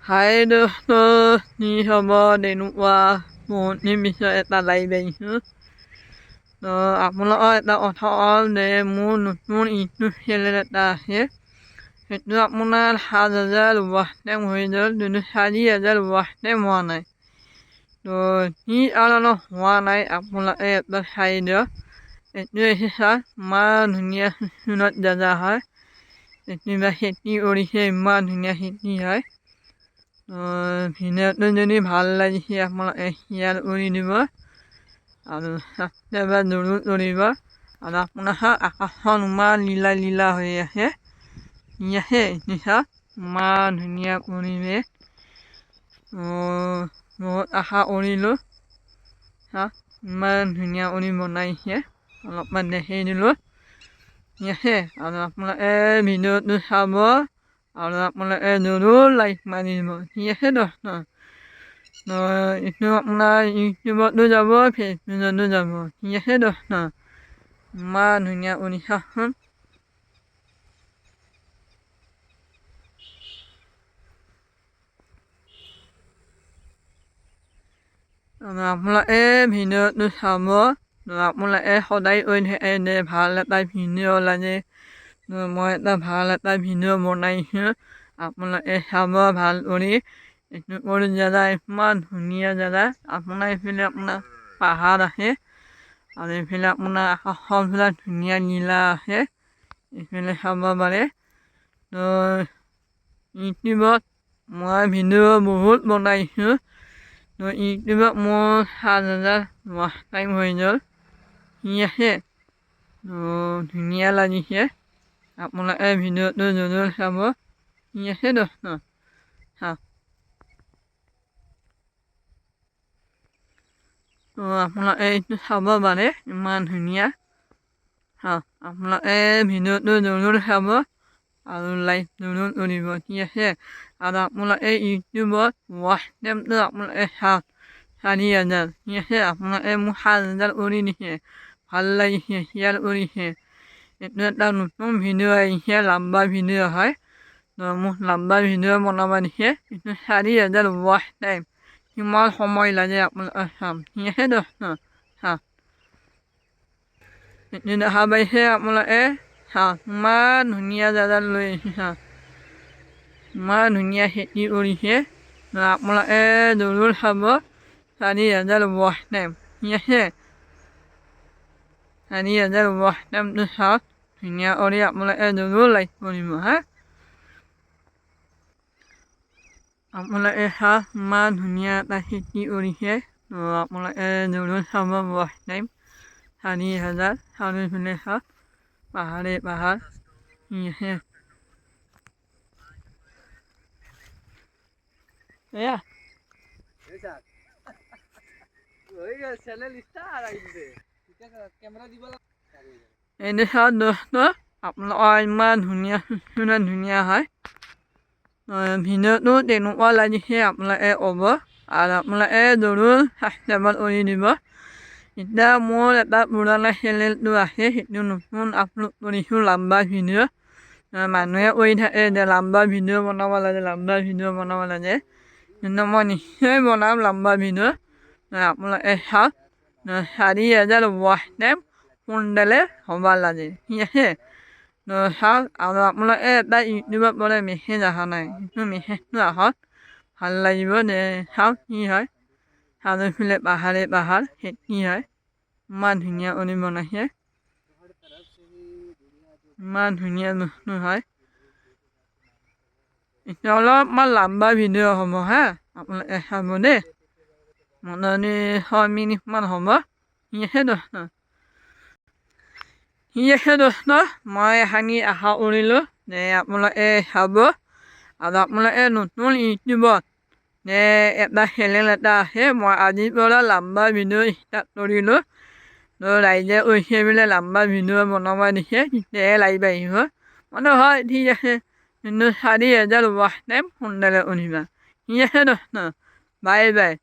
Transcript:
হাই দোস্ত, কি খবৰ? তেনেকুৱা বহুত দিন পিছত এটা লাইভ আহিছোঁ। তো আপোনালোকৰ এটা কথা কওঁ যে মোৰ নতুন ইউটিউব চেনেল এটা আছে। সেইটো আপোনাৰ 7000 ৱাচ টাইম হৈ গ'ল, কিন্তু 4000 ৱাচ টাইম হোৱা নাই। তো কি কাৰণত হোৱা নাই, আপোনালোকে এবাৰ চাই দিয়ক। এইটো হৈছে চাওক, ইমান ধুনীয়া সুন্দৰ জেগা হয়। এইটো খেতি কৰিছে, ইমান ধুনীয়া খেতি হয়। ভিডিঅ'টো যদি ভাল লাগিছে, আপোনালোকে শ্বেয়াৰ কৰি দিব আৰু ছাবস্ক্ৰাইব জৰুৰ কৰিব। আৰু আপোনাৰ আকাশখন ইমান নীলা নীলা হৈ আছে। ঠিক আছে, এইটো চাওক, ইমান ধুনীয়া পৰিৱেশ। বহুত আশা কৰিলোঁ। চাওক, ইমান ধুনীয়া কৰি বনাইছে, অলপমান দেখাই দিলোঁ। ঠিক আছে, আৰু আপোনালোকে ভিডিঅ'টো চাব আৰু আপোনালোকে জৰুৰ লাইক মাৰি দিব। ঠিক আছে দোস্ত। তো এইটো আপোনাৰ ইউটিউবতো যাব, ফেচবুকতো যাব। ঠিক আছে দোস্ত, ইমান ধুনীয়া কৰি চাওকচোন। আৰু আপোনালোকে ভিডিঅ'টো চাব। আপোনালোকে সদায় কৈ থাকে যে ভাল এটা ভিডিঅ' লাগে। মই এটা ভাল এটা ভিডিঅ' বনাইছোঁ, আপোনালোকে চাব ভাল কৰি। এইটো কৰি জেগা, ইমান ধুনীয়া জেগা। আপোনাৰ এইফালে আপোনাৰ পাহাৰ আছে আৰু এইফালে আপোনাৰ আকাশখন ধুনীয়া নীলা আছে, এইফালে চাব পাৰে। তো ইউটিউবত মই ভিডিঅ' বহুত বনাইছোঁ। তো ইউটিউবত মোৰ 7000 ৱাচ টাইম হৈ গ'ল। ঠিক আছে, তো ধুনীয়া লাগিছে। আপোনালোকে ভিডিঅ'টো জৰুৰ চাব। ঠিক আছে দোস্ত, চাওক। তো আপোনালোকে এইটো চাব পাৰে, ইমান ধুনীয়া। চাওক, আপোনালোকে ভিডিঅ'টো জৰুৰ চাব আৰু লাইক জৰুৰ কৰিব। ঠিক আছে, আৰু আপোনালোকে ইউটিউবত ৱাচ টাইমটো আপোনালোকে চাওক, 4000। ঠিক আছে, আপোনালোকে মোক 7000 কৰি দিছে, ভাল লাগিছে, শ্বেয়াৰ কৰিছে। এইটো এটা নতুন ভিডিঅ' আহিছে, লম্বা ভিডিঅ' হয়। তো মোক লম্বা ভিডিঅ' বনাব দিছে। এইটো 4000 ৱাচ টাইম কিমান সময় লাগে আপোনালোকে চাম। ঠিক আছে দোস্ত, চাওক, এইটো দেখা পাইছে আপোনালোকে। চাওক, ইমান ধুনীয়া জেগাত লৈ আহিছোঁ। চাওক, ইমান ধুনীয়া খেতি কৰিছে। আপোনালোকে জৰুৰ চাব, 4000 ৱাচ টাইম। ঠিক আছে, 4000 ৱাচ টাইমটো চাওক ধুনীয়া কৰি, আপোনালোকে জৰুৰ লাইক কৰিব। হা, আপোনালোকে চাওক, ইমান ধুনীয়া এটা খেতি কৰিছে। তো আপোনালোকে জৰুৰ চাব, ৱাচ টাইম 4000। চাৰিওফালে চাওক, পাহাৰে পাহাৰ। ঠিক আছে, এয়া এইটো চাওক দোস্ত, আপোনালোকৰ ইমান ধুনীয়া ধুনীয়া ধুনীয়া হয়। ভিডিঅ'টো তেনেকুৱা লাগিছে আপোনালোকে ক'ব আৰু আপোনালোকে জৰুৰ ছাবস্ক্ৰাইব কৰি দিব। এতিয়া মোৰ এটা পুৰণা চেনেলটো আছে, সেইটো নতুন আপলোড কৰিছোঁ লম্বা ভিডিঅ'। মানুহে কৈ থাকে যে লম্বা ভিডিঅ' বনাব লাগে, লম্বা ভিডিঅ' বনাব লাগে, কিন্তু মই নিশ্চয় বনাম লম্বা ভিডিঅ'। আপোনালোকে চাওক, 4000 ৱাচ টাইম সোনকালে হ'ব লাগে। ঠিক আছে, তো চাওক। আৰু আপোনালোকে এটা ইউটিউবত বোলে মেছেজ অহা নাই, সেইটো মেছেজটো আহক, ভাল লাগিব যে। চাওক কি হয়, চাৰিওফালে পাহাৰে পাহাৰ, খেতি হয়, ইমান ধুনীয়া কৰি বনাইছে, ইমান ধুনীয়া বস্তু হয়। এতিয়া অলপমান লম্বা ভিডিঅ' হ'ব, হা, আপোনালোকে চাব দেই। মোটামুটি 6 মিনিটমান হ'ব। ঠিক আছে দোস্ত, ঠিক আছে দোস্ত, মই এখানি আশা কৰিলোঁ যে আপোনালোকে চাব। আৰু আপোনালোকে নতুন ইউটিউবত যে এটা চেনেল এটা আছে, মই আজিৰ পৰা লম্বা ভিডিঅ' ষ্টাৰ্ট কৰিলোঁ। তো ৰাইজে কৈছে বোলে লম্বা ভিডিঅ' বনাব দিছে, তেতিয়াহে লাইভ আহিব। মানে হয়, ঠিক আছে, কিন্তু 4000 ৱাচ টাইম সোনকালে কৰিবা। ঠিক আছে দোস্ত, বাই বাই।